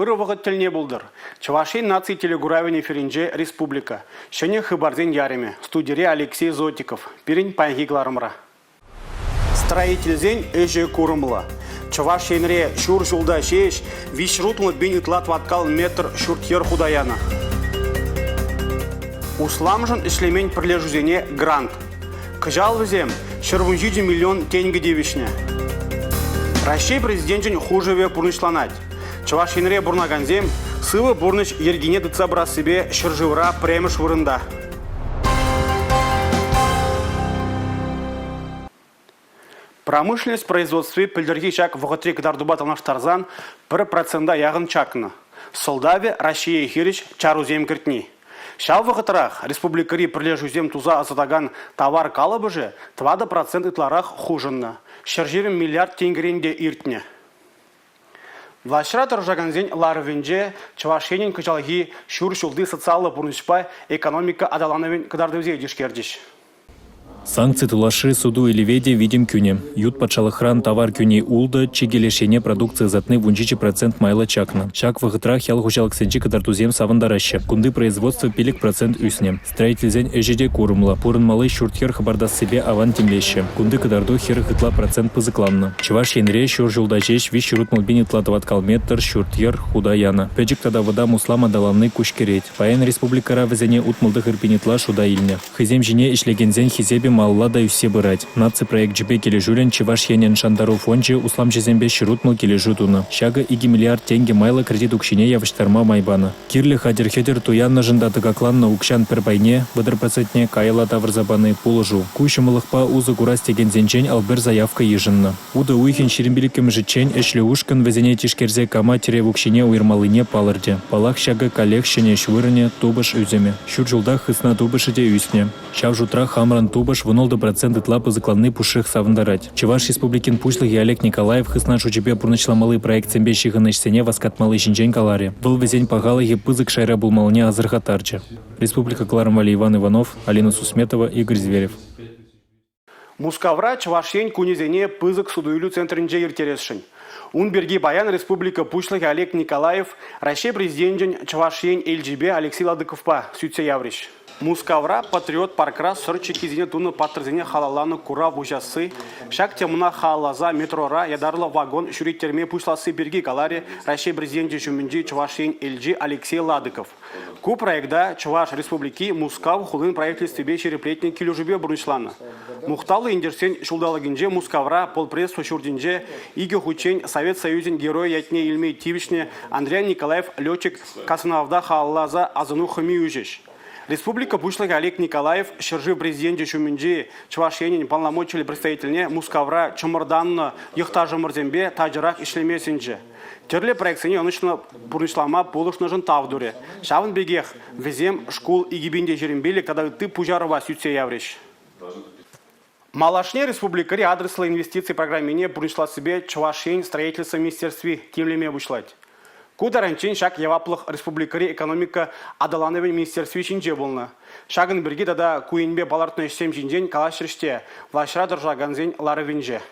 Ырӑ вӑхӑт тӗлне пултӑр. Чӑваш Ен наци телекуравӗн эфирӗнче республика. Ҫӗнӗ хыпарсен ярӑмӗ. Студире Алексей Зотиков. Пирӗн паянхи кӑларӑмра. Строительсен ӗҫӗ курӑмлӑ. Чӑваш Енре ҫур ҫулта ҫеҫ виҫрутмӑл пин ытла тӑваткал метр ҫурт-йӗр хута янӑ. Усламшӑн ӗҫлемен пӗрлешӳсене грант. Кӑҫал вӗсем 117 миллион тенкӗ тивӗҫнӗ. Раҫҫей Президенчӗн хушӑвӗ пурнӑҫланать. Чӑваш Енре пурӑнакансем сывӑ пурнӑҫ йӗркине тытса пырассипе ҫӗршывра пӗрремӗш вырӑнта. Промышленность производстви пӗлтӗрхи ҫак вӑхӑтри кӑтартупа танлаштарсан пӗр процента яхӑн чакнӑ. Сӑлтавӗ Раҫҫее хирӗҫ чарусем кӗртни. Ҫав вӑхӑтрах республикӑри пӗрлешӳсем туса ӑсатакан тавар калӑпӑшӗ 4% ытларах хушӑннӑ, 120 миллиард тенкӗрен те иртнӗ. Влаҫра тӑрӑшакансен ларӑвӗнче Чӑваш Енӗн кӑҫалхи ҫур ҫулти социаллӑ пурнӑҫпа экономика аталанӑвӗн кӑтартӑвӗсене тишкерчӗҫ. Санкци тулашри суту-илӗве те витӗм кӳнӗ. Ют патшалӑхран тавар кӳни ултӑ, чикӗ леш енне продукци ӑсатни 17% майлӑ чакнӑ. Ҫак вӑхӑтрах ял хуҫалӑхсенчи кӑтартусем савӑнтараҫҫӗ. Кунти производство 5% ӳснӗ. Строительсен ӗҫӗ те курӑмлӑ. Пурӑнмалли ҫурт-йӗр хӑпартассипе аван тимлеҫҫӗ. Кунти кӑтарту 40 ытла процент пысӑкланнӑ. Чӑваш Енре ҫур ҫулта ҫеҫ 360 пин ытла тӑваткал метр ҫурт-йӗр хута янӑ. Пӗчӗк тата вӑтам услам аталанни куҫкӗрет. Паян республикӑра вӗсене 69 пин ытла шута илнӗ. Хӑйсем ҫине ӗҫлекенсен хисепӗ малалла та ӳссе пырать. Наци проекчӗпе килӗшӳллӗн Чӑваш Енӗн Шантару фончӗ усламҫӑсемпе 160 килӗшӳ тунӑ. Ҫакӑ 2 миллиард тенкӗ майлӑ кредит укҫине явӑҫтарма май панӑ. Кирлӗ хатӗр-хӗтӗр туяннӑшӑн та тӑкакланнӑ укҫан пӗр пайне, 30 процентне, каялла тавӑрса пани – пулӑшу. Ку ҫӑмӑллӑхпа усӑ курас текенсенчен 51 заявка йышӑннӑ. Утӑ уйӑхӗн 25-мӗшӗччен ӗҫлӗ ушкӑн вӗсене тишкерсе кама тӗрев укҫине уйӑрмаллине палӑртӗ. Паллах, ҫакӑ каллех ҫӗнӗ ӗҫ вырӑнӗ, тупӑш ӳсӗмӗ. Ҫур ҫултах хысна тупӑшӗ те ӳснӗ. Ҫав шутра хамӑрӑн тупӑш 16% ытла пысӑкланни пушшех савӑнтарать. Чӑваш Республикин Пуҫлӑхӗ Олег Николаев хысна шучӗпе пурнӑҫламалли проектсемпе ҫыхӑннӑ ӗҫсене васкатмалли ҫинчен каларӗ. Вӑл вӗсен пахалӑхӗ пысӑк шайра пулмаллине асӑрхаттарчӗ. Республика кӑларӑм валли Иван Иванов, Алина Сусметова, Игорь Зверев. Мускавра Чӑваш Ен кунӗсене пысӑк суту-илӳ центрӗнче ирттересшӗн. Ун пирки паян республика Пуҫлӑхӗ Олег Николаев Раҫҫей Президенчӗн Чӑваш Ен элчипе Алексей Ладыковпа сӳтсе яврӗҫ. Мускавра Патриот паркра сӑр чиккисене тунӑ паттӑрсене халалланӑ курав уҫасси, ҫак темӑна халалласа метрора ятарлӑ вагон ҫӳреттерме пуҫласси пирки каларӗ Раҫҫей Президенчӗ ҫумӗнчи Чӑваш Ен элчи Алексей Ладыков. Ку проекта Чӑваш Республики Мускав хулин правительствипе ҫирӗплетнӗ килӗшӳпе пурнӑҫланӑ. Мухтавлӑ ентешсен ҫулталӑкӗнче Мускавра полпредство ҫуртӗнче икӗ хутчен Совет Союзӗн Геройӗ ятне илме тивӗҫнӗ Андриян Николаев летчик-космонавта халалласа асӑну хӑми уҫӗҫ. Республика Пуҫлӑхӗ Олег Николаев ҫӗршыв Президенчӗ ҫумӗнчи Чӑваш Енӗн полномочиллӗ представительне Мускавра чӑмӑртаннӑ йӑхташӑмӑрсемпе тачӑрах ӗҫлеме сӗнчӗ. Тӗрлӗ проектсене ӑнӑҫлӑ пурнӑҫлама пулӑшнӑшӑн тав турӗ. Ҫавӑн пекех вӗсем шкул 2025 тата ытти пуҫарӑва сӳтсе яврӗҫ. Малашне республикӑри адреслӑ инвестици программине пурнӑҫлассипе Чӑваш Ен строительство министерстви тимлеме пуҫлать. Ку таранччен ҫак яваплӑх республикӑри экономика аталанӑвӗн министерстви ҫинче пулнӑ. Ҫакӑн пирки тата ку енпе палӑртнӑ ӗҫсем ҫинчен калаҫрӗҫ те влаҫра тӑрӑшакансен ларӑвӗнче.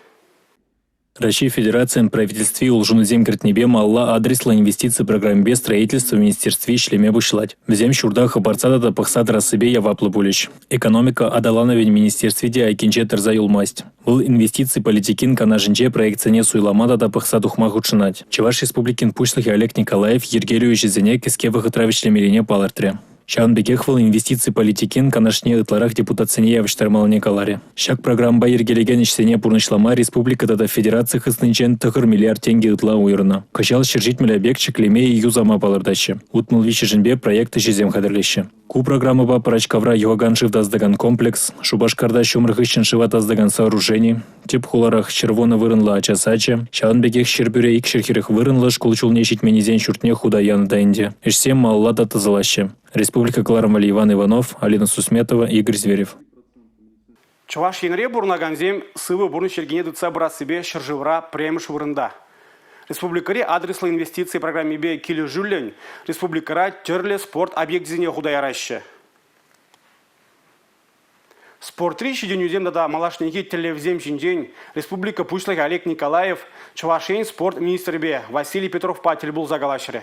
Раҫҫей Федерацийӗн Правительстви улшӑнусем кӗртнипе малалла адреслӑ инвестици программипе строительство министерстви ӗҫлеме пуҫлать. Вӗсем ҫурта хӑпартса тата пӑхса тӑрассипе яваплӑ пулӗҫ. Экономика аталанӑвӗн министерстви те айккинче тӑрса юлмасть. Вӑл инвестици политикин канашӗнче проектсене суйлама тата пӑхса тухма хутшӑнать. Чӑваш Республикин Пуҫлӑхӗ Олег Николаев йӗркелӳ ӗҫӗсене кӗске вӑхӑтра вӗҫлемеллине палӑртрӗ. Ҫавӑн пекех вӑл инвестици политикин канашне ытларах депутатсене явӑҫтармаллине каларӗ. Ҫак программӑпа йӗркелекен ӗҫсене пурнӑҫлама республика тата федераци хыснинчен 9 миллиард тенкӗ ытла уйӑрнӑ. Кӑҫал 170 объект ҫӗклеме юсама палӑртаҫҫӗ. 63-шӗнпе проект ӗҫӗсем хатӗрлеҫҫӗ. Ку программӑпа Пӑрачкавра юхакан шыв тасатакан комплекс, Шупашкарта ҫумӑр хыҫҫӑн шыва тасатакан сооружени, Тӗп хуларах Червона вырӑнлӑ ача сачӗ, ҫавӑн пекех Ҫӗрпӳре 240 вырӑнлӑ шкул ҫулне ҫитменнисен ҫуртне хута янӑ та ӗнтӗ. Ӗҫсем малалла та тӑсӑлаҫҫӗ. Республика кӑларӑм валли Иван Иванов, Алина Сусметова, Игорь Зверев. Чӑваш Енре пурӑнакансем сывӑ пурнӑҫ йӗркине тытса пырассипе ҫӗршывра пӗрремӗш вырӑнта. Республикӑри адреслӑ инвестици программипе килӗшӳллӗн республикӑра тӗрлӗ спорт объекчӗсене хута яраҫҫӗ. Спортри ҫитӗнӳсем тата малашнехи тӗллевсем ҫинчен республика Пуҫлӑхӗ Олег Николаев Чӑваш Ен спорт министрӗпе Василий Петровпа тӗл пулса калаҫрӗ.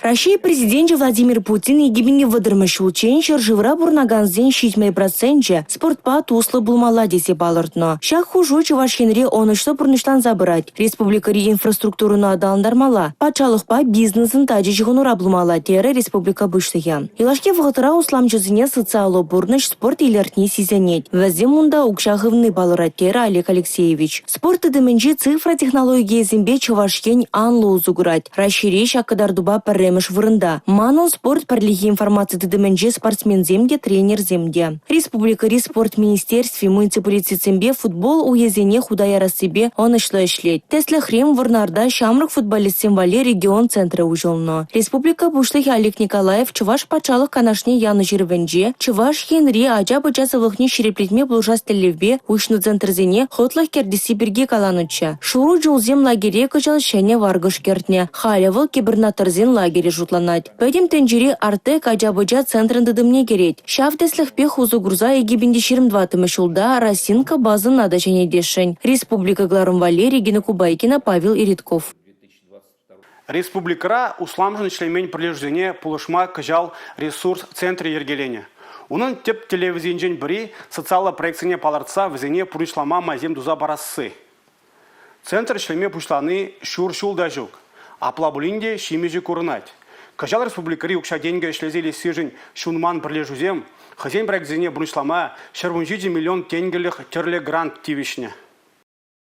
Раҫҫей Президенчӗ Владимир Путин 2030-мӗш ҫулччен ҫӗршывра пурӑнакансен 70 проценчӗ спортпа туслӑ пулмалла тесе палӑртнӑ. Ҫак хушу Чӑваш Енре ӑнӑҫлӑ пурнӑҫланса пырать. Республикӑри инфраструктурӑна аталантармалла, патшалӑхпа бизнесӑн тачӑ ҫыхӑнура пулмалла терӗ республика Пуҫлӑхӗ. Юлашки вӑхӑтра усламҫӑсене социаллӑ пурнӑҫ, спорт илӗртни сисӗнет. Вӗсем унта укҫа хывни палӑрать терӗ Олег Алексеевич. Спорт тытӑмӗнчи цифра технологийӗсемпе Чӑваш Ен анлӑ усӑ курать. Раҫҫейре ҫак кӑтартупа пӗрремӗш вырӑнта. «Манӑн спорт» пӗрлехи информаци тытӑмӗнче спортсменсем те, тренерсем те. Республикӑри спорт министерстви муниципалитетсемпе футбол уйӗсене хута ярассипе ӑнӑҫлӑ ӗҫлет. Тӗслӗхрен, Вӑрнарта ҫамрӑк футболистсем валли регион центрӗ уҫӑлнӑ. Республика Пуҫлӑхӗ Олег Николаев Чӑваш Патшалӑх Канашне янӑ ҫырӑвӗнче Чӑваш Енри ача-пӑча сывлӑхне ҫирӗплетме пулӑшас тӗллевпе уҫнӑ центрсене хӑтлӑх кӗртесси пирки каланӑччӗ. Шурӑ чулсем лагере кӑҫал ҫӗнӗ варкӑш кӗртнӗ. Халӗ вӑл кӗпӗрнаттӑрсен лагерӗ шутланать. Пӗтӗм тӗнчери «Артек» ача-пӑча центрӗн тытӑмне кӗрет. Ҫав тӗслӗхпех усӑ курса 2024-мӗш ҫулта «Росинка» базӑна та ҫӗнетесшӗн. Республика кӑларӑм валли Регина Кубайкина, Павел Иритков. Республикӑра усламшӑн ӗҫлемен пӗрлешӳсене пулӑшма кӑҫал ресурс центрӗ йӗркеленӗ. Унӑн тӗп тӗллевӗсенчен пӗри – социаллӑ проектсене палӑртса вӗсене пурнӑҫлама майсем туса парасси. Центр ӗҫлеме пуҫлани ҫур ҫул та ҫук. Апла пулин те ҫимӗҫӗ курӑнать. Кӑҫал республикӑри укҫа-тенкӗ ӗҫлесе илессишӗн ҫунман пӗрлешӳсем хӑйсен проекчӗсене пурнӑҫлама 117 миллион тенкӗлӗх тӗрлӗ грант тивӗҫнӗ.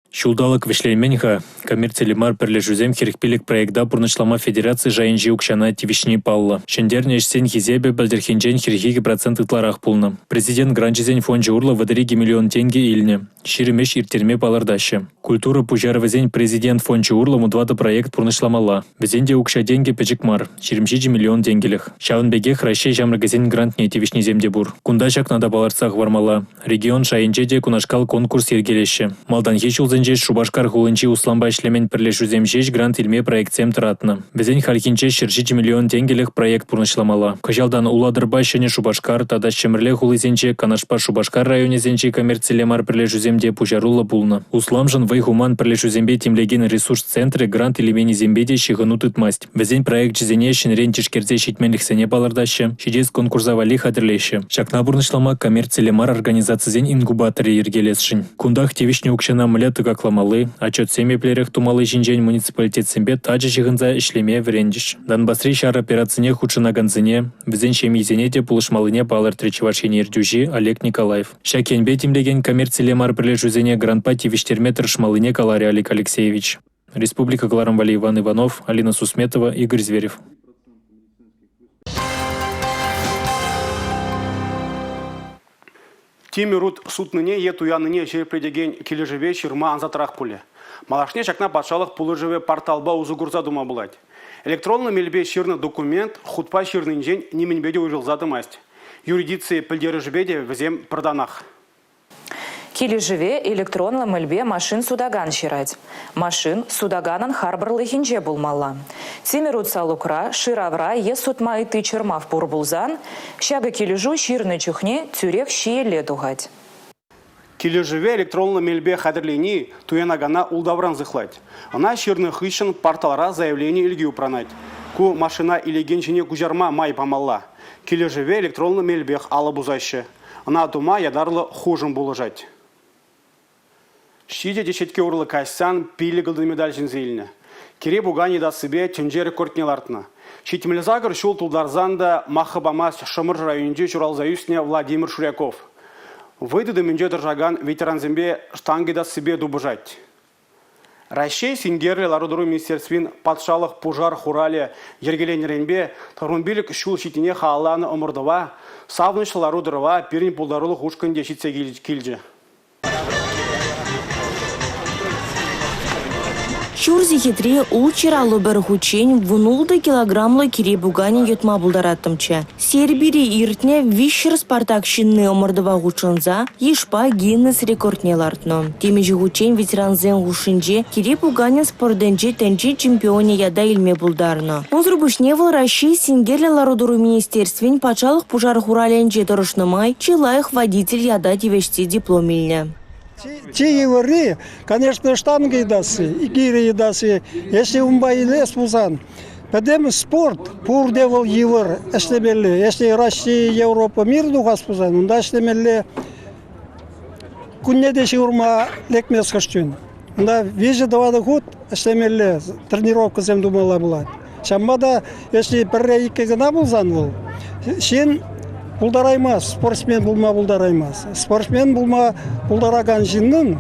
Ҫулталӑк вӗҫленмен-ха, коммерциллӗ мар пӗрлешӳсем 45 проекта пурнӑҫлама федераци шайӗнчи укҫана тивӗҫни паллӑ. Ҫӗнтернӗ ӗҫсен хисепӗ пӗлтӗрхинчен 42 процент ытларах пулнӑ. Президент гранчӗсен фончӗ урлӑ 32 миллион тенкӗ илнӗ. 20 ӗҫ ирттерме палӑртаҫҫӗ. Культура пуҫарӑвӗсен Президент фончӗ урлӑ 14 проект пурнӑҫламалла. Вӗсен те укҫа-тенкӗ пӗчӗк мар – 27 миллион тенкӗлӗх. Ҫавӑн пекех Раҫҫей ҫамрӑкӗсен грантне тивӗҫнисем те пур. Кунта ҫакна та палӑртса хӑвармалла. Регион шайӗнче те кунашкал конкурс йӗркелеҫҫӗ. Малтанхи ҫулсенче Шупашкар хулинчи услампа ӗҫлемен пӗрлешӳсем ҫеҫ грант илме проектсем тӑратнӑ. Вӗсен хальхинче 107 миллион тенкӗлӗх проект пурнӑҫламалла. Кӑҫалтан Улатӑрпа Ҫӗнӗ Шупашкар тата Ҫӗмӗрле хулисенче Канашпа Шупашкар районӗсенчи коммерцилле мар пӗрлешӳсем те пуҫаруллӑ пулнӑ. Усламшӑн вӑй хуман пӗрлешӳсемпе тимлекен ресурс центрӗ грант илменнисемпе те ҫыхӑну тытмасть. Вӗсен проекчӗсене ҫӗнӗрен тишкерсе ҫитменлӗхсене палӑртаҫҫӗ, ҫитес конкурса валли хатӗрлеҫҫӗ. Ҫакна пурнӑҫлама коммерцилле мар организацисен инкубаторӗ йӗркелесшӗн. Кунтах тивӗҫнӗ укҫана мӗнле тӑкакламалли, отчетсем еплерех тумалли ҫинчен муниципалитетсемпе тачӑ ҫыхӑнса ӗҫлеме вӗрентӗҫ. Донбасри ҫар операцине хутшӑнакансене, вӗсен ҫемйисене те пулӑшмаллине палӑртрӗ Чӑваш Ен ертӳҫи Олег Николаев. Ҫак енпе тимлекен коммерцилле мар пӗрлешӳсене грантпа тивӗҫтерме тӑрӑшмаллине каларӗ Олег Алексеевич. Республика кӑларӑм валли Иван Иванов, Алина Сусметова, Игорь Зверев. Тимӗр ут сутнине е туяннине ҫирӗплетекен килӗшӗве ҫырма ансатрах пулӗ. Малашне ҫакна патшалӑх пулӑшӑвӗ порталпа усӑ курса тума пулать. Электронлӑ мелпе ҫырнӑ документ хутпа ҫырнинчен нимӗнпе те уйрӑлса тӑмасть. Юридици пӗлтерӗшӗпе те вӗсем пӗртанах. Килӗшӗве электронлӑ мелпе машин сутакан ҫырать. Машин сутаканӑн харпӑрлӑхӗнче пулмалла. Тимӗр утса-лукра, шыравра е сутма ытти чӑрмав пур пулсан, ҫакӑ килӗшӳ ҫырнӑ чухне тӳрех ҫиеле тухать. Килӗшӗве электронлӑ мелпе хатӗрлени туянакана ултавран сыхлать. Ӑна ҫырнӑ хыҫҫӑн порталра заявлени илки упранать. Ку машина илекен ҫине куҫарма май памалла. Килӗшӗве электронлӑ мелпех алӑ пусаҫҫӗ. Ӑна тума ятарлӑ хушӑм пулӑшать. Ҫичӗ теҫетке урлӑ каҫсан пилӗк ылтӑн медаль ҫӗнсе илнӗ. Кире пуканӗ йӑтассипе тӗнче рекордне лартнӑ. 78 ҫул тултарсан та маххӑ памасть Шӑмӑршӑ районӗнче ҫуралса ӳснӗ Владимир Шуряков. Вӑй тытӑмӗнче тӑрӑшакан ветерансемпе штанга йӑтассипе тупӑшать. Раҫҫей синкерлӗ лару-тӑру министерствин патшалӑх пушар хуралӗ йӗркеленӗренпе 95 ҫул ҫитнине халалланӑ ӑмӑртӑва, савӑнӑҫлӑ лару-тӑрӑва пирӗн пултарулӑх ушкӑнӗ те ҫитсе килчӗ. Ҫур сехетре 651 хутчен 16 килограмлӑ кире пуканӗ йӑтма пултараттӑмччӗ. Сербире иртнӗ 300 «Спартак» ҫынни ӑмӑртӑва хутшӑнса йышпа Гиннес рекордне лартнӑ. Темиҫе хутчен ветерансен хушшинче кире пуканӗ спортӗнче тӗнче чемпионӗ ята илме пултарнӑ. Унсӑр пуҫне вӑл Раҫҫей синкерлӗ лару-тӑру министерствин патшалӑх пушар хуралӗнче тӑрӑшнӑ май чи лайӑх водитель ята тивӗҫсе диплом илнӗ. Чи йывӑрри, конечно, штанга йӑтасси, гиря йӑтасси. Если унпа илес пулсан, Пӗтӗм спорт пурте вӑл йывӑр ӗҫлемелле. Если Россия, Европа, мир тухас пулсан, унта ӗҫлемелле. Кунне те ҫывӑрма лекмест хӑш чун. Унта виҫӗ-тӑватӑ хут ӗҫлемелле, тренировкӑсем тумалла пулать. Ҫавӑнпа та если пӗрре-иккӗ кӑна пулсан вӑл ҫын пултараймасть, спортсмен пулма пултараймасть. Спортсмен пулма пултаракан ҫыннӑн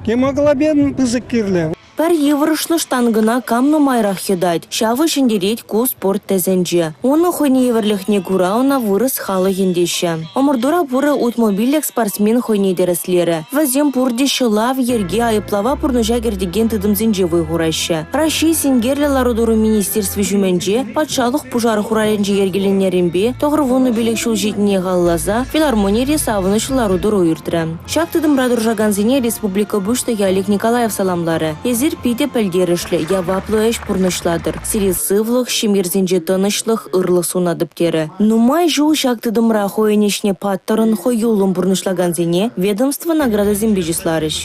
гемоглобин пысӑк кирлӗ. Пӗр йывӑрӑшлӑ штангӑна кам нумайрах йӑтать, ҫавӑ ҫӗнтерет ку спорт тӗсӗнче. Унӑн хӑйне евӗрлӗхне кура ӑна вырӑс халӑхӗн теҫҫӗ. Ӑмӑртура пурӗ 65 спортсмен хӑйне тӗрӗслерӗ. Вӗсем пурте ҫӑлав, йӗрке, айӑплава пурнӑҫа кӗртекен тытӑмсенче вӑй хураҫҫӗ. Раҫҫей синкерлӗ лару-тӑру министерстви ҫумӗнче патшалӑх пушар хуралӗнче йӗркеленнӗренпе 95 ҫул ҫитнине халалласа филармонире савӑнӑҫлӑ лару-тӑру иртрӗ. Ҫак тытӑмра тӑрӑшакансене республика Пуҫлӑхӗ Олег Николаев саламларӗ. Эсир питӗ пӗлтерӗшлӗ, яваплӑ ӗҫ пурнӑҫлатӑр. Сире сывлӑх, ҫемйӗрсенче тӑнӑҫлӑх, ырлӑх сунатӑп терӗ. Нумай ҫул ҫак тытӑмра хӑйӗн ӗҫне паттӑрӑн, хӑюллӑн пурнӑҫлакансене ведомство наградисемпе чысларӗҫ.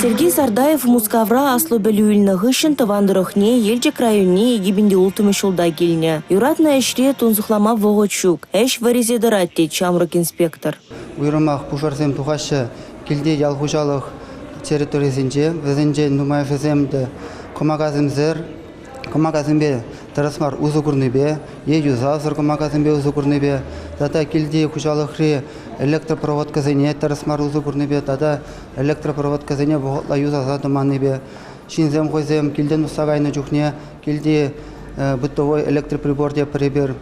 Сергей Сардаев Мускавра аслӑ пӗлӳ илнӗ хыҫҫӑн тӑван тӑрӑхне Елчӗк районне 2006 ҫулта килнӗ. Юратнӑ ӗҫре тунсӑхлама вӑхӑт ҫук. Ӗҫ вӗресе тӑрать тет ҫамрӑк инспектор. Уйрӑмах пушарсем тухаҫҫӗ килти ял хуҫалӑх территорийӗсенче. Вӗсенчен нумайӑшӗсем те кӑмакасемсӗр, кӑмакасемпе тӗрӗс мар усӑ курнипе е юсавсӑр кӑмакасемпе усӑ курнипе тата килти хуҫалӑхри электропроводкӑсене тӗрӗс мар усӑ курнипе тата электропроводкӑсене вӑхӑтла юсаса тӑманнипе ҫынсем хӑйсем килтен тухса кайнӑ чухне килти бытовой электроприбор тетпӗр эпир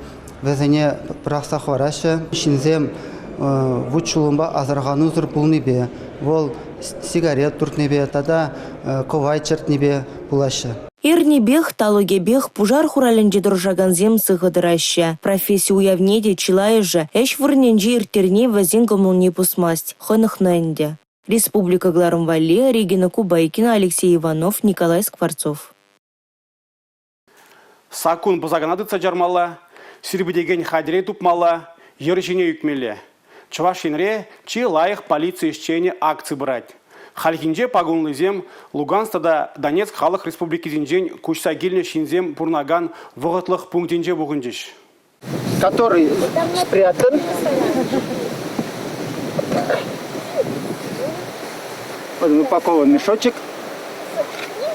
вӗсене пӑрахса хӑвараҫҫӗ. Ҫынсем вут-ҫулӑмпа асӑрханусӑр пулнипе, вӑл сигарет туртнипе тата кӑвайт чӗртнипе пулаҫҫӗ. Эрнипех, талӑкӗпех пушар хуралӗнче тӑрӑшакансем сыхӑ тӑраҫҫӗ. Професси уявне те чылайӑшӗ ӗҫ вырӑнӗнче ирттерни вӗсен кӑмӑлне пусмасть, хӑнӑхнӑ ӗнтӗ. Республика кӑларӑм валли Регина Кубайкина, Алексей Иванов, Николай Скворцов. Саккун пӑсакана тытса чармалла, сирпӗтекен хатӗре тупмалла, йӗр ҫине ӳкмелле. Чӑваш Енре чи лайӑх полици ӗҫченӗ акци пырать. Хальхинче пакунлисем Луганск тата Донецк халӑх республикисенчен куҫса килнӗ ҫынсем пурӑнакан вӑхӑтлӑх пунктӗнче пухӑнчӗҫ. Который спрятан. Вот он упакован мешочек.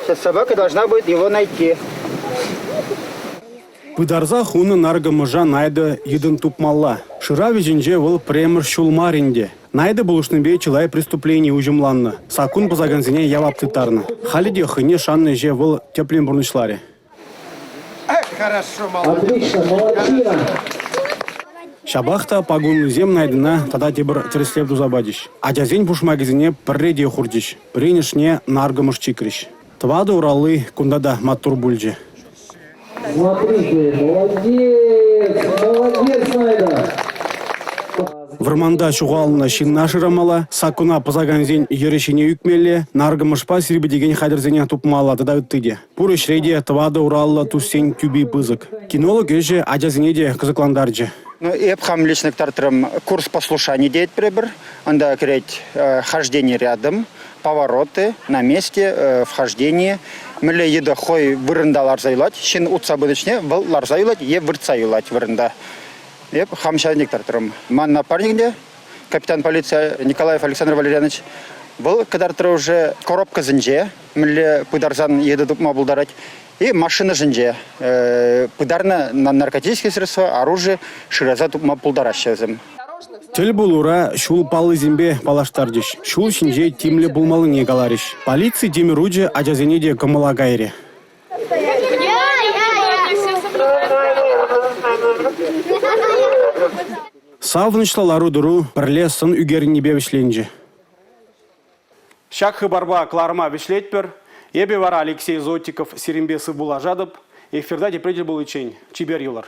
Сейчас собака должна будет его найти. Пытарса хунӑ наркӑмӑша Найда йытӑн тупмалла. Шырав ӗҫӗнче вӑл пӗрремӗш ҫул мар ӗнтӗ. Найда пулӑшнипе чылай преступлени уҫӑмланнӑ, саккун пӑсакансене явап тыттарнӑ. Халӗ те хӑйне шаннӑ ӗҫе вӑл тӗплӗн пурнӑҫларӗ. Хорошо, молодец. Отлично, молодчина. Ҫапах та пакунлисем Найдӑна тата тепӗр тӗрӗслев туса пачӗҫ. Ачасен пушмакӗсене пӗрре те хурчӗҫ, пӗрин ӑшне наркӑмӑш чикрӗҫ. Тӑватӑ уралли кунта та маттур пулчӗ. Смотрите, молодец, молодец, Найда. Вӑрманта ҫухалнӑ ҫынна шырамалла, саккуна пӑсакансен йӗрӗ ҫине ӳкмелле, наркӑмӑшпа сирпӗтекен хатӗрсене тупмалла тата ытти те. Пур ӗҫре те тӑватӑ ураллӑ туссен тӳпи пысӑк. Кинолог ӗҫӗ ачасене те кӑсӑклантарчӗ. Ну, эп хам лично кӑтартрӑм курс послушания тетпӗр эпир. Унта кӗрет хождение рядом, повороты на месте, вхождение. Мӗнле йытӑ хӑй вырӑнта ларса юлать, ҫын утса пынӑ чухне вӑл ларса юлать е выртса юлать вырӑнта. Эп хам ҫавӑн пек кӑтартрӑм. Ман напарник те капитан полиции Николаев Александр Валерьянович вӑл кӑтартрӗ уже коробкӑсенче мӗнле пытарсан йытӑ тупма пултарать. И машина ҫинче пытарнӑ наркотические средства, оружие шыраса тупма пултараҫҫӗ вӗсем. Тӗл пулура ҫул паллисемпе паллаштарчӗҫ, ҫул ҫинче тимлӗ пулмаллине каларӗҫ. Полици тимӗр учӗ ачасене те кӑмӑла кайрӗ. Савӑнӑҫлӑ лару-тӑру пӗрле сӑн ӳкерӗннипе вӗҫленчӗ. Ҫак хыпарпа кӑларӑма вӗҫлетпӗр. Эпӗ вара Алексей Зотиков сирӗнпе сывпуллашатӑп. Эфирта тепре тӗл пуличчен чипер юлӑр.